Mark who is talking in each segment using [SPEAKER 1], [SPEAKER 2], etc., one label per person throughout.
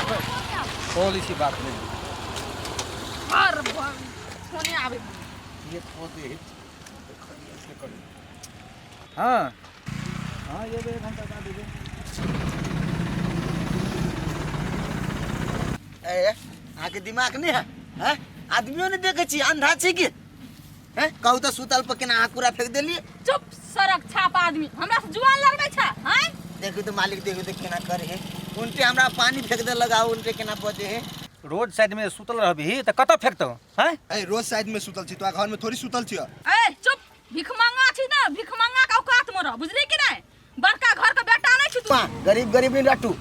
[SPEAKER 1] Policy बात नहीं
[SPEAKER 2] और फोने आवे
[SPEAKER 1] ये थो दे हाँ हाँ ये एक घंटा बाद दे
[SPEAKER 3] ए अहाँके दिमाग नहि है हैं आदमियो नहि देखै छी अंधा छी की हैं कहू तऽ सुतल पर केना अहाँ कूड़ा फेंक देलियै
[SPEAKER 2] चुप सड़क छाप आदमी हमरा से जुआन लड़बै छै हैं
[SPEAKER 3] देखू तऽ मालिक देखू तऽ केना करे है उनटे हमरा पानी फेंक देलक आ उनटे केना बजे है
[SPEAKER 1] रोड साइड में सुतल रहबही तऽ कतऽ फेंकतौ हैं
[SPEAKER 4] ए रोड साइड में सुतल छी तोरा घर में थोड़ी सुतल छियो
[SPEAKER 2] ए चुप भिखमंगा छी ना भिखमंगा के औकात में रह बुझली कि नहीं बड़का घर के बेटा नहीं छी तू
[SPEAKER 3] पा, गरीब गरीब नहीं रटू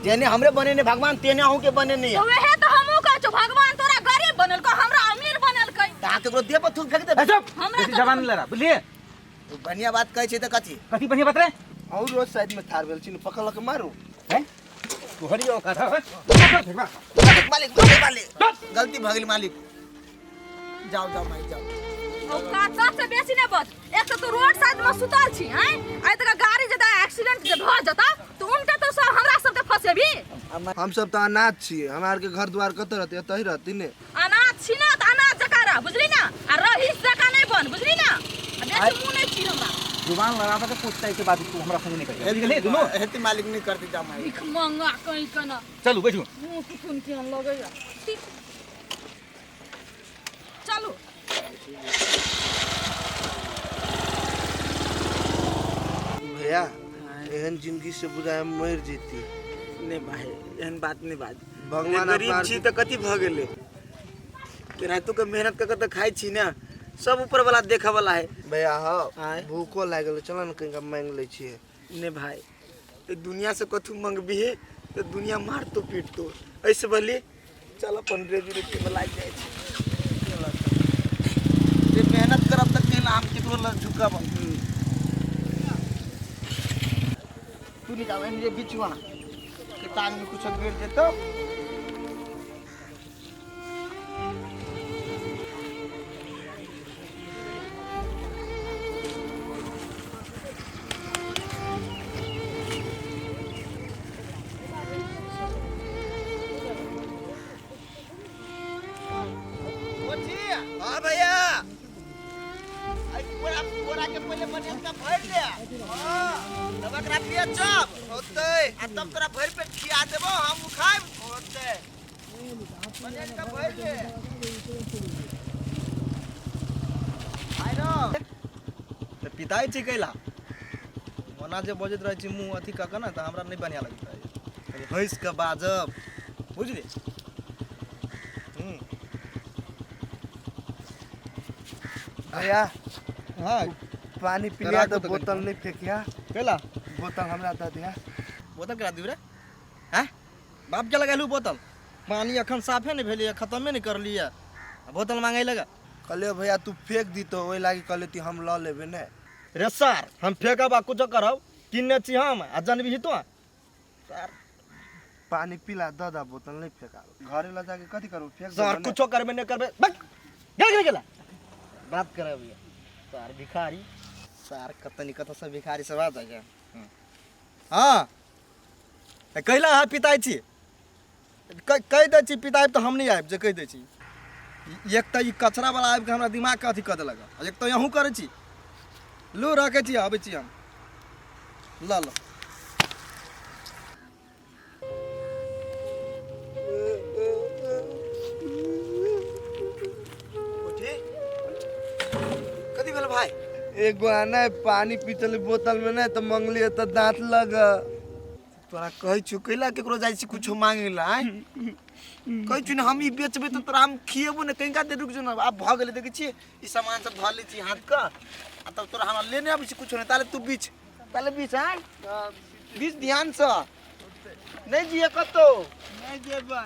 [SPEAKER 3] जेने हमरे बने ने भगवान तेने अहूँ के बने नहीं
[SPEAKER 2] तो वहे तो हमहू कहै छौ भगवान तोरा गरीब बनलको हमरा अमीर बनलकै
[SPEAKER 3] तऽ अहाँ केकरो देह पर थूक फेंक देबै
[SPEAKER 1] ए चुप
[SPEAKER 2] हमरा
[SPEAKER 1] बेसी
[SPEAKER 2] तऽ-
[SPEAKER 1] जबान लड़ा बुझलिए
[SPEAKER 3] बढ़िया बात कहै छै तऽ कथी
[SPEAKER 1] कथी बढ़िया बात रे
[SPEAKER 4] और रोड साइड में थार भेल छी ने पकड़ के मारू
[SPEAKER 1] हैं तोहरी औकात है कतऽ फेंकबा
[SPEAKER 3] मालिक मालिक मालिक मालिक गलती भऽ गेल मालिक जाओ जाओ मालिक जाओ
[SPEAKER 2] औकात सबसे बेसी ने बच एक तो तू रोड साइड में सुतल छी हैं आइ तक गाड़ी जता एक्सीडेंट जे भ जता तो उनका तो सब हमरा सब के फसेबी
[SPEAKER 4] हम सब तऽ अनाथ छियै हमरा आरके घर द्वार कतऽ रहतै एतऽ ही रहती ने
[SPEAKER 2] अनाथ छी ना त अनाथ जका रह बुझली ना आ रहीस जका नहीं बन बुझली ना आ बेसी मुंह नहीं छी हमरा
[SPEAKER 1] जुबान लड़ाबे के कुछ टाइप के बात तू हमरा संगे नहीं करिया बुझ गेलही दुनू
[SPEAKER 3] हेती मालिक नहीं करती जा मालिक
[SPEAKER 2] भीख मंगा कहीं कना
[SPEAKER 1] चलू बैठू
[SPEAKER 2] मुंह कुकुन केहन लगैया ठीक। चलू
[SPEAKER 4] भैया एहन जिंदगी से बुझाय हम मरि जेती
[SPEAKER 3] नहीं भाई एहन बात नहीं बात
[SPEAKER 4] भगवान
[SPEAKER 3] गरीब
[SPEAKER 4] अपना
[SPEAKER 3] छी तऽ कथी भऽ गेलै केनाहितो के मेहनत कऽ के तऽ खाइ छी ने सब ऊपर वाला देखऽ वाला है
[SPEAKER 4] भैया हौ
[SPEAKER 3] आँय।
[SPEAKER 4] भूखो लागल चल ने कहीं मांगि लै छियै
[SPEAKER 3] नहीं भाई तो दुनिया से कथू मंगबी तो दुनिया मारतो पीटतो ऐसे भले चल अपन रोजी रोटी में लागि जाइ छै जे मेहनत करब तऽ केना हम केकरो लग झुकब तू नहीं जाओ एने बिचुआ के टांग में कुछ गिर जेतो
[SPEAKER 4] हाँ भैया
[SPEAKER 3] आई पूरा पूरा के पहले बढ़िया से भर ले हां तब एकरा बेचब
[SPEAKER 4] होतै
[SPEAKER 3] आ तब तोरा भरि पेट खिया देबो हम खाइब
[SPEAKER 4] होतै
[SPEAKER 3] बढ़िया से भर ले आइ रो
[SPEAKER 5] तऽ पिताइ छी कैला ओना जे बजैत रहै छी मुँह अथी कऽ कऽ ने तऽ हमरा नहि बढ़िआँ लगैत रहैए कनि हँसि कऽ बाजब बुझली हूँ
[SPEAKER 4] भैया
[SPEAKER 5] हँ
[SPEAKER 4] पानी पिलिया
[SPEAKER 5] राखू
[SPEAKER 4] तऽ
[SPEAKER 5] तऽ कनि
[SPEAKER 4] बोतल नहि फेकिया
[SPEAKER 5] कैला
[SPEAKER 4] बोतल हमरा दऽ दिया
[SPEAKER 5] बोतल करा दियौ रे आँय बाप के लगेलू बोतल पानी अखन साफे नहि भेलैए खतमे नहि करलियै आ बोतल मांगै लगा
[SPEAKER 4] कहलियै भैया तू फेंक दी तो ओहि लागी कहलियै कि हम लऽ लेबै ने
[SPEAKER 5] रे सर हम फेंकब आ कुछो करब किनने छी हम आ जानबही तो सर
[SPEAKER 4] पानी पिला दऽ दा बोतल नहि फेंका घरे लऽ जाके कथी करबो फेंक
[SPEAKER 5] सर
[SPEAKER 4] देबो ने।
[SPEAKER 5] कुछो करबे नहि करबे बक गेल गेल गेला बात करब भैया सर भिखारी सर कतऽ नि कतऽ से भिखारी सब आ जाइए हँ तऽ कैला अहाँ पिताइ छी कहि दै छी पिताइ तऽ हम नहि आबि जे कहि दै छी एक तऽ ई कचरावला आबिके हमरा दिमागके अथी कऽ देलक एक तऽ अहूँ करै छी लू रखै छी आबै छी हम ल ल
[SPEAKER 3] कथी भेल भाई
[SPEAKER 4] एगो आना है पानी पीतल बोतल में नहीं तो मंगलिए तो दांत लग
[SPEAKER 3] तोरा कहै छु कैला केकरो जाइ छी कुछो मांगे ला आँय? कहै छु ने हम ई बेचबै तऽ तोरा हम खिएबो ने कनिका देर रुक जो ने आब भऽ गेलै देखै छियै ई सामान सब धऽ लै छी हाथ के आ तब तोरा हमरा लेने अबै छी कुछो नहि ताले तू बीच ताले बीच आँय बीच ध्यानसँ नहीं जिए कतौ।
[SPEAKER 1] नहीं जेबै।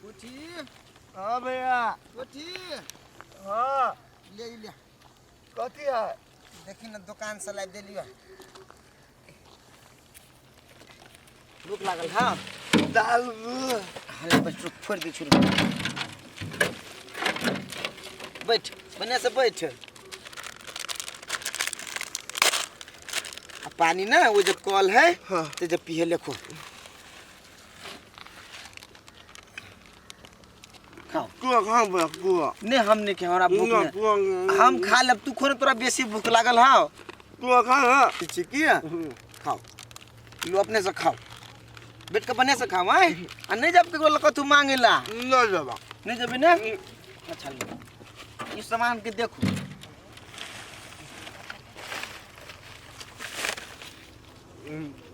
[SPEAKER 3] कोठी।
[SPEAKER 4] हाँ भैया।
[SPEAKER 3] कोठी।
[SPEAKER 4] हाँ।
[SPEAKER 3] ले ले।
[SPEAKER 4] कथी है?
[SPEAKER 3] देखी ना दुकान से लाइब देलियो। भूख लागल? हाँ।
[SPEAKER 4] दाल।
[SPEAKER 3] अरे बस रुक, फोड़ दे छुरी। बैठ, बढ़िया से बैठ। आ पानी ना वो जो कल है।
[SPEAKER 4] हाँ।
[SPEAKER 3] तो जब पिए लेखो खाओ।
[SPEAKER 4] कुआ खा भैया कुआ।
[SPEAKER 3] नहीं हम नहीं हमरा भूख
[SPEAKER 4] ना
[SPEAKER 3] नहीं।
[SPEAKER 4] कुआ।
[SPEAKER 3] हम खा लेब, तू खोने तोरा बेसी भूख लागल हाँ।
[SPEAKER 4] कुआ खा हाँ।
[SPEAKER 3] ठीक है खाओ, लो अपने से खाओ, बैठ के बढ़िया से खाओ। आए आ नहीं जब केकरो कथू मांगेला।
[SPEAKER 4] ना जबा।
[SPEAKER 3] नहीं जबे ना। अच्छा लो ई सामान के देखो।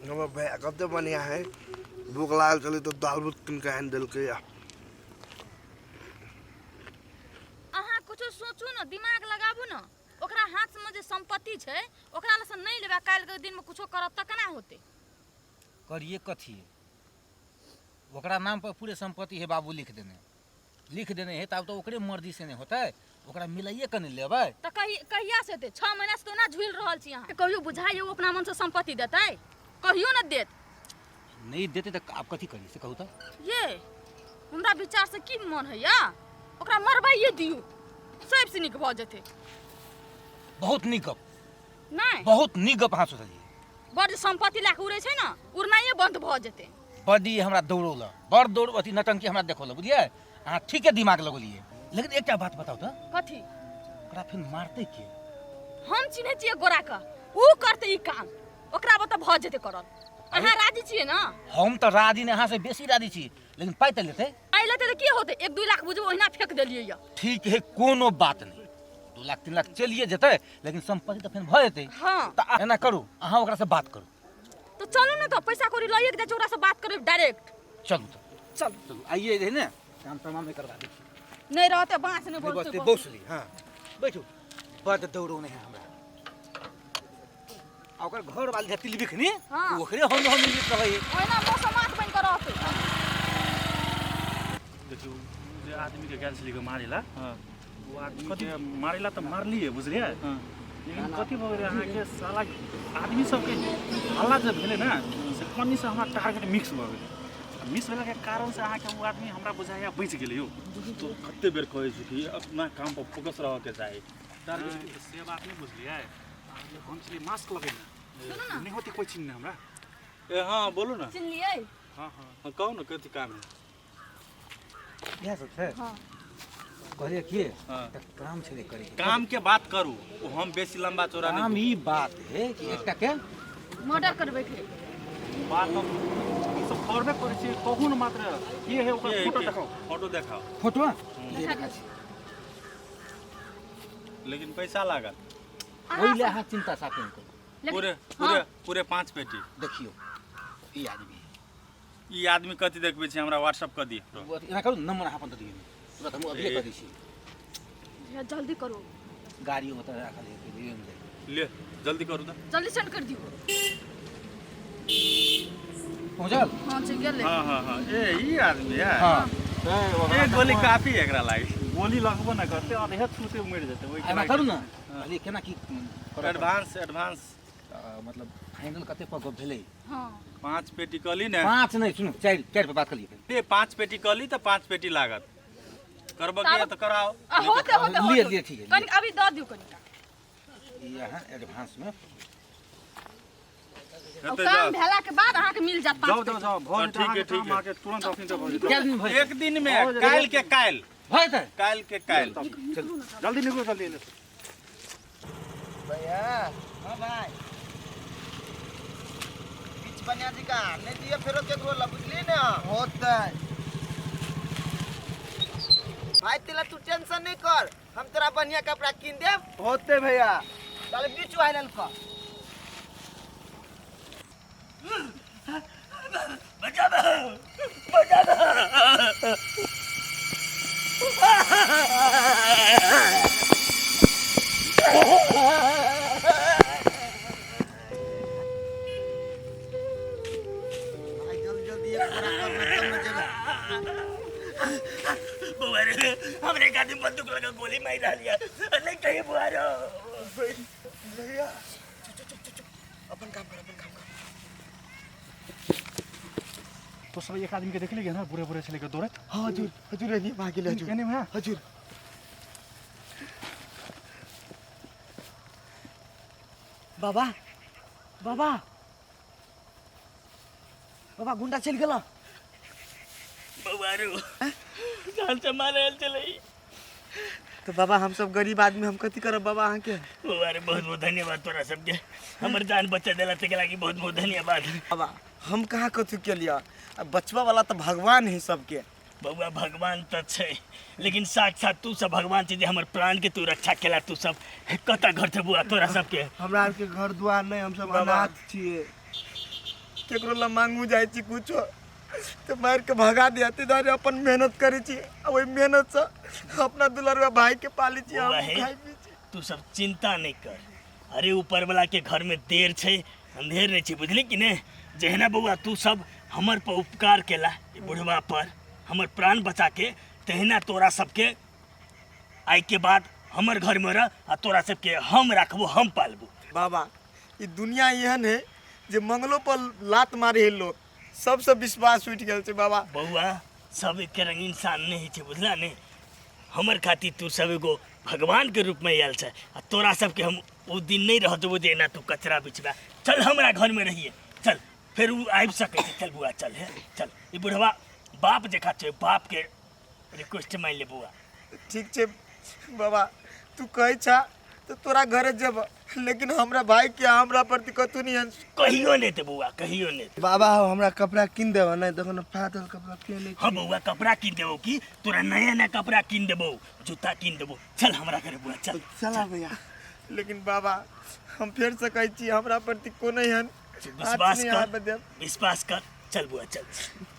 [SPEAKER 4] हमर भैया कते बढ़िया है, भूख लागल छलै तऽ दाल भूत कीन के आनि देलकै।
[SPEAKER 2] अहाँ कुछो सोचू न, दिमाग लगाबू न। ओकरा हाथ में जे संपत्ति छै ओकरा लग से नहीं लेबै, काल्हि के दिन में कुछो करत तऽ केना होतै?
[SPEAKER 1] करिए कथी? ओकरा नाम पर पूरे संपत्ति है, बाबू लिख देने, लिख देने है, तब तो ओकरे मर्जी से नहीं होतै, ओकरा मिलाइए के नहि लेबै।
[SPEAKER 2] तऽ कहिया से हेतै? 6 महीना से तो ओना झूलि रहल छी अहाँ। कहियो बुझाइए ओ अपना मन से संपत्ति देतै? कहियो न देत।
[SPEAKER 1] नहीं देतै तऽ आब कथी करिए से कहू तऽ?
[SPEAKER 2] ये हमरा विचार से की मन होइया ओकरा मरबाइए दियौ, सबसँ नीक भऽ जेतै।
[SPEAKER 1] बहुत नीक गप।
[SPEAKER 2] नहि
[SPEAKER 1] बहुत नीक गप अहाँ सोचलियै।
[SPEAKER 2] बड़ संपत्ति लए कऽ उड़ै छै ने, उड़नाइए बन्द भऽ जेतै।
[SPEAKER 1] बड्डी हमरा दौड़ौल, बड़ दौड़ अथी नटंकी हमरा देखौल, बुझलियै? अहाँ ठीके दिमाग लगौलियै, लेकिन एकटा बात बताउ तऽ।
[SPEAKER 2] कथी?
[SPEAKER 1] ओकरा फेर मारतै के?
[SPEAKER 2] हम चिन्है छियै गोराके, ऊ करतै ई काम, ओकरा बता भऽ जेतै करल। अहाँ राजी छियै ना?
[SPEAKER 1] हम तऽ राजी नहि, अहाँ से बेसी राजी छी, लेकिन पाइ तऽ लेतै।
[SPEAKER 2] पाइ लेतै तऽ की होतै? 1-2 लाख बुझू ओहिना फेंक देलियै यऽ।
[SPEAKER 1] ठीक है, कोनो बात नहि, 2 लाख 3 लाख चलिए जेतै, लेकिन संपत्ति तऽ फेर भऽ जेतै।
[SPEAKER 2] हाँ।
[SPEAKER 1] तऽ एना करू, अहाँ ओकरा से बात करू।
[SPEAKER 2] तो चलू ने, तऽ पैसा कौड़ी लइए के जाइ छी, ओकरा से बात करब डायरेक्ट।
[SPEAKER 1] चलू तऽ।
[SPEAKER 2] चलू।
[SPEAKER 1] चलू, आइए रहै ने, काम तमाम नहि करबा दै छी।
[SPEAKER 2] नहि रहतै बाँस नहि बोलतै।
[SPEAKER 1] बसतै बौसली। हाँ बैठू, बड दौड़ो नहि है हमरा। आ ओकर घर वाली जे तिलबिखनी नि,
[SPEAKER 2] हाँ।
[SPEAKER 1] ओकरे हम हम मिलैत रहै।
[SPEAKER 2] ओहिना मौसमात बनि कऽ रहतै।
[SPEAKER 6] देखियौ जे आदमीके गेल छलियै मारै ला, ओ आदमीके मारै ला तऽ मारलियै बुझलियै, लेकिन कथी भऽ गेलै अहाँके साला आदमी सबके हल्ला जे भेलै ने से कनीसँ हमरा टारगेट मिक्स भऽ गेलै। मिस भेलाके कारणसँ अहाँके ओ आदमी हमरा बुझाइया बचि गेलै यौ।
[SPEAKER 7] तो कते बेर कहै छी कि अपना काम पर फोकस रहऽके चाही।
[SPEAKER 6] टारगेट से बात नहि बुझलियै, अहाँके हम छलियै मास्क लगेने, नहि होतै कोइ चिन्ह हमरा।
[SPEAKER 7] ए हाँ बोलू ना।
[SPEAKER 2] चिन्हलियै?
[SPEAKER 6] हाँ हाँ
[SPEAKER 7] हाँ कहू ना कथी काम है?
[SPEAKER 1] इएह सब छै।
[SPEAKER 2] हाँ।
[SPEAKER 1] कहलियै की
[SPEAKER 7] हाँ।
[SPEAKER 1] तऽ काम छलै करे के।
[SPEAKER 7] काम के बात करू, ओ हम बेसी लंबा चौड़ा
[SPEAKER 1] काम
[SPEAKER 7] नहीं।
[SPEAKER 1] ई बात है कि एकटा के
[SPEAKER 2] मर्डर करबै के।
[SPEAKER 6] बात हम ई सब करबे करै छियै, कहू ने मात्र के है ओकर फोटो देखाउ।
[SPEAKER 7] फोटो देखाओ।
[SPEAKER 1] फोटो
[SPEAKER 2] देखा
[SPEAKER 1] देखा छी।
[SPEAKER 7] लेकिन पैसा लागत।
[SPEAKER 1] ओहि ले अहाँ चिंता साफ नहि करू।
[SPEAKER 7] पूरे पूरे पूरे 5 पेटी।
[SPEAKER 1] देखियौ ई आदमी,
[SPEAKER 7] ई आदमी कथी देखबै छी हमरा व्हाट्सएप कऽ दिअ।
[SPEAKER 1] एना करू नंबर अहाँ अपन दऽ दियौ, तुरंत हम अभिये कऽ दै छी।
[SPEAKER 2] जल्दी करू,
[SPEAKER 1] गाड़ी ओतऽ राखल है,
[SPEAKER 7] ले जल्दी करू तऽ,
[SPEAKER 2] जल्दी सेंड कर दियौ।
[SPEAKER 1] पहुँचल?
[SPEAKER 2] हाँ जी गेलै।
[SPEAKER 7] हाँ हाँ हाँ ए ई आदमी है।
[SPEAKER 1] हाँ
[SPEAKER 7] एक गोली काफी है एकरा लागि।
[SPEAKER 6] गोली लगबो न करतै, आधे छूते मरि जेतै। ओहि
[SPEAKER 1] एना करू ने, कहलियै केना की
[SPEAKER 7] एडवांस एडवांस
[SPEAKER 1] मतलब फाइनल कते पर गप भेलै?
[SPEAKER 2] हाँ
[SPEAKER 7] 5 पेटी कहली ने।
[SPEAKER 1] 5 नहीं सुनू, 4 पर बात कलियै।
[SPEAKER 7] ए 5 पेटी कहली तऽ 5 पेटी लागत। करबऽ के तऽ कराओ।
[SPEAKER 2] होते होते
[SPEAKER 1] लिए लिए ठीक है,
[SPEAKER 2] कनिक अभी दऽ दियौ कनिक।
[SPEAKER 1] ई अहाँ एडवांस में
[SPEAKER 2] काम भेला के बाद अहाँ के मिल जात।
[SPEAKER 6] जाओ जाओ जाओ भऽ जेतै
[SPEAKER 7] ठीक है, ठीक है।
[SPEAKER 6] अहाँके तुरंत अखन तऽ भऽ जेतै।
[SPEAKER 1] कै दिन भऽ
[SPEAKER 7] एक दिन में, काल्हि के काल्हि
[SPEAKER 1] भऽ जेतै,
[SPEAKER 7] काल्हि के काल्हि।
[SPEAKER 6] जल्दी निकलू, जल्दी।
[SPEAKER 3] भैया। हाँ भाई बीच बनिया जी का नहीं दिए फेरो केकरो ला, बुझली ना?
[SPEAKER 4] होतै
[SPEAKER 3] भाई, तेला तू टेंशन नहीं कर, हम तोरा बढ़िया कपड़ा किन देब।
[SPEAKER 4] होते भैया।
[SPEAKER 3] चल बीच वाला का।
[SPEAKER 8] बचाबो बचाबो।
[SPEAKER 3] भाई जल्दी जल्दी एक बोरा कर ना तब ना जेबै।
[SPEAKER 8] बउआ रे, हमरे एक आदमी बंदूक लगा गोली मार रहल है, नहीं कहीं बुआ रो।
[SPEAKER 3] भैया चुप चुप चुप चुप, अपन काम कर, अपन काम कर।
[SPEAKER 6] तो सब एक आदमी के देखले ना, बुरे बुरे छलै के दौड़ैत?
[SPEAKER 3] हाँ हजुर, हजुर, एनी भागिल हजुर।
[SPEAKER 6] एनी भैया?
[SPEAKER 3] हजुर।
[SPEAKER 5] बाबा बाबा बाबा, गुंडा चलि गेल।
[SPEAKER 8] बउआ रो, जान से मारल चलै।
[SPEAKER 3] तो बाबा हम सब गरीब आदमी, हम कथी करब बाबा अहाँके?
[SPEAKER 8] बउआ रे, बहुत बहुत धन्यवाद तोरा सबके, हमर जान बचा देला तके लागि बहुत बहुत धन्यवाद।
[SPEAKER 3] बाबा हम कहाँ कथी केलियै, आ बचबा वाला तऽ भगवान है सबके।
[SPEAKER 8] बउआ भगवान तऽ छै, लेकिन साक्षात तू सब भगवान छै जे हमर प्राण के तू रक्षा केला। तू सब कतऽ घर छै बउआ तोरा सबके?
[SPEAKER 4] हमरा आरके घर द्वार नहि, हमसब
[SPEAKER 3] बाबा।
[SPEAKER 4] अनाथ छियै।
[SPEAKER 3] केकरो लग मांगू जाइ छी कुछो तऽ मारि के भगा दिया, ताहि दुआरे अपन मेहनत करै छी आ ओहि मेहनतसँ अपना दुलरुआ भाई के पालै छी, हम
[SPEAKER 8] बउआ हे,
[SPEAKER 3] खाइ पी छी।
[SPEAKER 8] तू सब चिंता नहीं कर, अरे ऊपर वाला के घर में देर छै अंधेर नहीं छै, बुझली कि ने? जहिना बउआ तू सब हमर पर उपकार केला, ई बुढ़वा पर हमर प्राण बचा के, तहिना तोरा सबके आइ के बाद हमर घर में रह आ तोरा सबके हम राखबो, हम पालबो।
[SPEAKER 3] बाबा ई दुनिया एहन है जे मंगलो पर लात मारे है लोग, सबसँ विश्वास उठि गेल छै बाबा।
[SPEAKER 8] बउआ सब एक रंग इंसान नहीं छै, बुझला ने? हमर खातिर तू सब एगो भगवान के रूप में आयल छै आ तोरा सबके हम ओ दिन नहीं रह देबो जे एना तू कचरा बिछबा। चल हमरा घर में रहिए, चल फेर उ आबि सकै छै। चल बउआ चल, हे चल, ई बुढ़वा बाप जकाँ छै, बाप के रिक्वेस्ट मान ले बउआ।
[SPEAKER 3] ठीक छै बाबा, तू कहै छा तऽ तोरा घरे जेब, लेकिन हमरा भाई के हमरा प्रति कतौ नहीं हंस।
[SPEAKER 8] कहियो नहीं ते बउआ, कहियो नहीं।
[SPEAKER 4] बाबा हो, हमरा कपड़ा किन देबऽ नहि? देखो ने फाटल कपड़ा पहिने।
[SPEAKER 8] हाँ बउआ कपड़ा किन देबो की, तोरा नया नया कपड़ा किन देबो, जूता किन देबो। चल हमरा घरे बउआ, चल।
[SPEAKER 4] चला भैया।
[SPEAKER 3] लेकिन बाबा हम फेर से कहै छी हमरा प्रति कोनो एहन
[SPEAKER 8] विश्वास
[SPEAKER 3] नहीं
[SPEAKER 8] कर,
[SPEAKER 3] आबऽ देब।
[SPEAKER 8] विश्वास कर, चल बुआ चल।